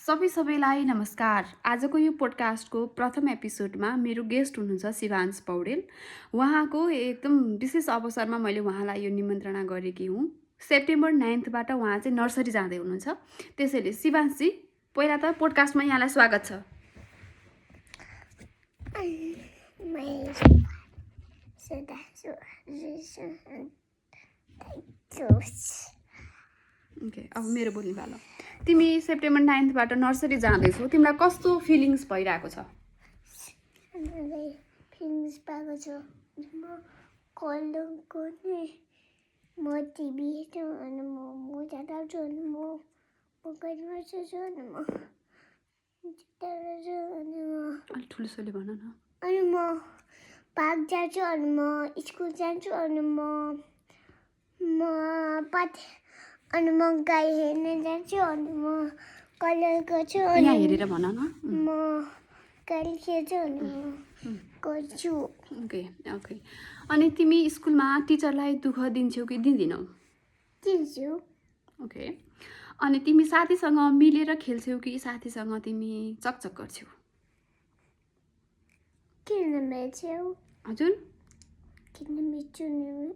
सबैलाई नमस्कार। आजको यो पोडकास्टको प्रथम एपिसोडमा मेरो गेस्ट हुनुहुन्छ शिवांश पौडेल। उहाँको एकदम विशेष अवसरमा मैले उहाँलाई यो निमन्त्रणा गरेकी हुँ। सेप्टेम्बर 9बाट उहाँ चाहिँ नर्सरी जाँदै हुनुहुन्छ। त्यसैले शिवांशजी, पहिला त पोडकास्टमा यहाँलाई स्वागत छ। ओके, अब मेरो बोल्ने पालो। तिमी सेप्टेम्बर 9बाट नर्सरी जाँदैछौ, तिमीलाई कस्तो फिलिङ्स भइरहेको छ? फिलिङ्स भएको छ। म कलरको नि म टिभी हेर्छु अनि म जाँदैछु अनि म गाडीमा छु अनि म जाँदैछु अनि म अलिक ठुलोसोले भन न। अनि म पार्क जान्छु अनि म स्कुल जान्छु अनि म अनि म गाई हेर्न जान्छु अनि म कलर गर्छु अनि यहाँ हेरेर भन न। म गाडी खेल्छु अनि म गर्छु। Okay okay. अनि तिमी स्कुलमा टिचरलाई दुःख दिन्छौ कि दिँदिनौ? दिन्छु। ओके। अनि तिमी साथीसँग मिलेर खेल्छौ कि साथीसँग तिमी चकचक गर्छौ? किन मिल्छौ? हजुर? किन मिल्छु नि?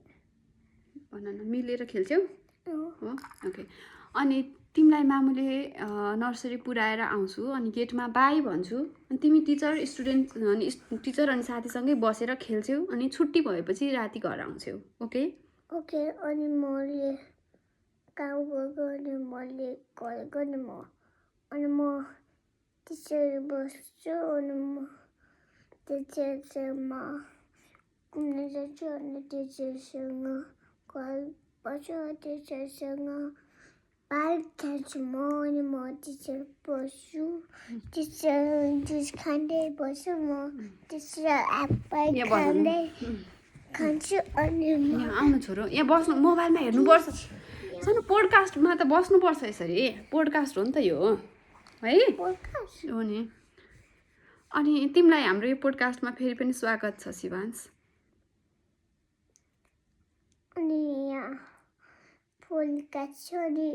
भन न, मिलेर खेल्छौ? हो। ओके। अनि तिमीलाई मामुले नर्सरी पुऱ्याएर आउँछु अनि गेटमा बाई भन्छु अनि तिमी टिचर स्टुडेन्ट अनि टिचर अनि साथीसँगै बसेर खेल्छौ अनि छुट्टी भएपछि राति घर आउँछौ। ओके? ओके। अनि मैले काम गर्छु अनि मैले गरेको अनि म टिचर बस्छु अनि म टिचरसँग घुम्न जान्छु अनि टिचरसँग घर बस्छु टिचरसँग पार्क जान्छु म अनि म टिचर बस्छु टिचर जुस खाँदै बस्छु म टिचर एप्पल खाँदै खान्छु अनि यहाँ आउनु छोरो, यहाँ बस्नु, मोबाइलमा हेर्नुपर्छ। सानो पोडकास्टमा त बस्नुपर्छ यसरी। पोडकास्ट हो नि त यो, है? हो नि। अनि तिमीलाई हाम्रो यो पोडकास्टमा फेरि पनि स्वागत छ शिवांश। अनि यहाँ पोडकास्ट छ नि,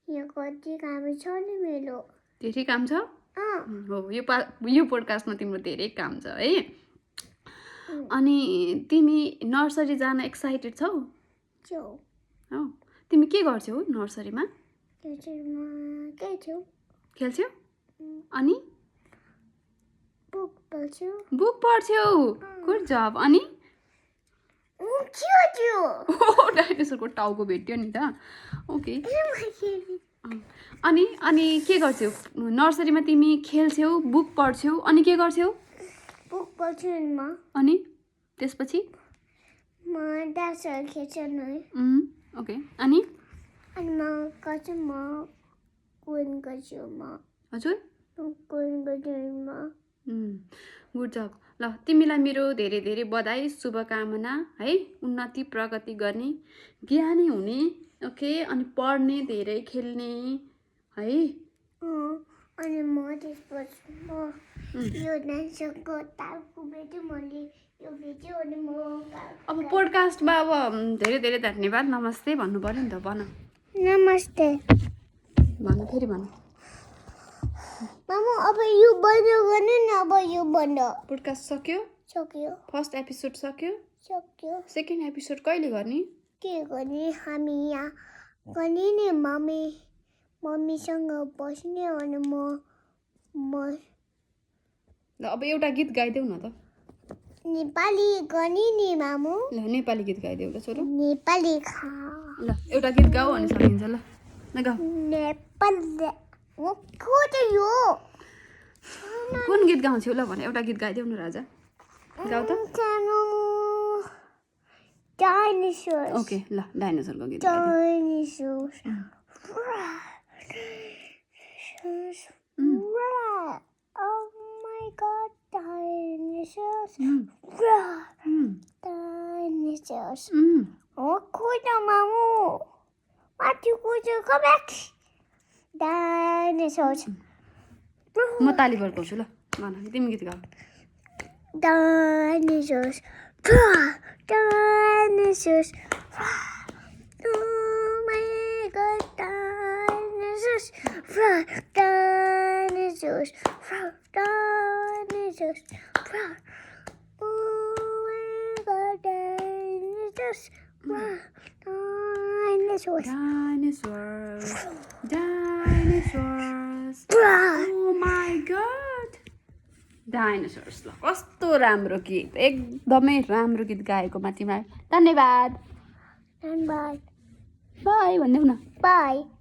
यहाँ कति काम छ नि मेरो। धेरै काम छ? हो, यो पोडकास्टमा तिम्रो धेरै काम छ है। अनि तिमी नर्सरी जान एक्साइटेड छौ? हौ। तिमी के गर्छौ नर्सरीमा? खेल्छौ? अनि बुक पढ्छौ? गुड जब। अनि डाइनोसरको टाउको भेट्यो नि त। ओके। अनि के गर्छौ नर्सरीमा? तिमी खेल्छौ, बुक पढ्छौ, अनि के गर्छौ? बुक पढ्छु अनि त्यसपछि म डान्सहरू खेल्छु नि। ओके। अनि म गर्छु म क्विन गर्छु म। हजुर? क्विन गर्छु म। गुड जब। ल, तिमीलाई मेरो धेरै धेरै बधाई, शुभकामना है। उन्नति प्रगति गर्ने, ज्ञानी हुने, ओके। अनि पढ्ने, धेरै खेल्ने है। अनि म त्यसपछि म यो डान्सरको टाउको भेट्यो मैले यो भेट्यो अनि म अब पोडकास्टमा अब धेरै धेरै धन्यवाद, नमस्ते भन्नु पर्यो नि त। भन। नमस्ते। भन, फेरि भन। मामु अब यो बन्द गर्नु न, अब यो बन्द। पोडकास्ट सक्यो? सक्यो। फर्स्ट एपिसोड सक्यो? सक्यो। सेकेन्ड एपिसोड कहिले गर्ने? के गर्ने? हामी यहाँ गर्ने नि मम्मीसँग बस्ने अनि म ल, अब एउटा गीत गाइदेऊ न त। नेपाली गर्ने नि मामु। ल, नेपाली गीत गाइदेऊ ल छोरो। नेपाली ल, एउटा गीत गाऊ अनि सकिन्छ। ल गाऊ। नेपाली यो कुन गीत गाउँछौ ल भने? एउटा गीत गाइदेऊ न राजा। गाऊ त। डाइनोसर्स। ओके, ल, डाइनोसरको गीत। डाइनोसर्स। Oh my god, dinosaurs. Dinosaurs. Oh, kuda mamu. What you come back? Dinosaurs. म ताली बजाउँछु ल। भन, तिमी गीत गाऊ। Dinosaurs. Dinosaurs. Oh my god, dinosaurs. Dinosaurs. Dinosaurs. Oh my God, dinosaurs. Dinosaurs. Dinosaurs. Dinosaurs. Oh my god. Dinosaurs. ल कस्तो राम्रो गीत, एकदमै राम्रो गीत गाएकोमा तिमीलाई धन्यवाद। And bye. बाई भनिदेऊ न। Bye.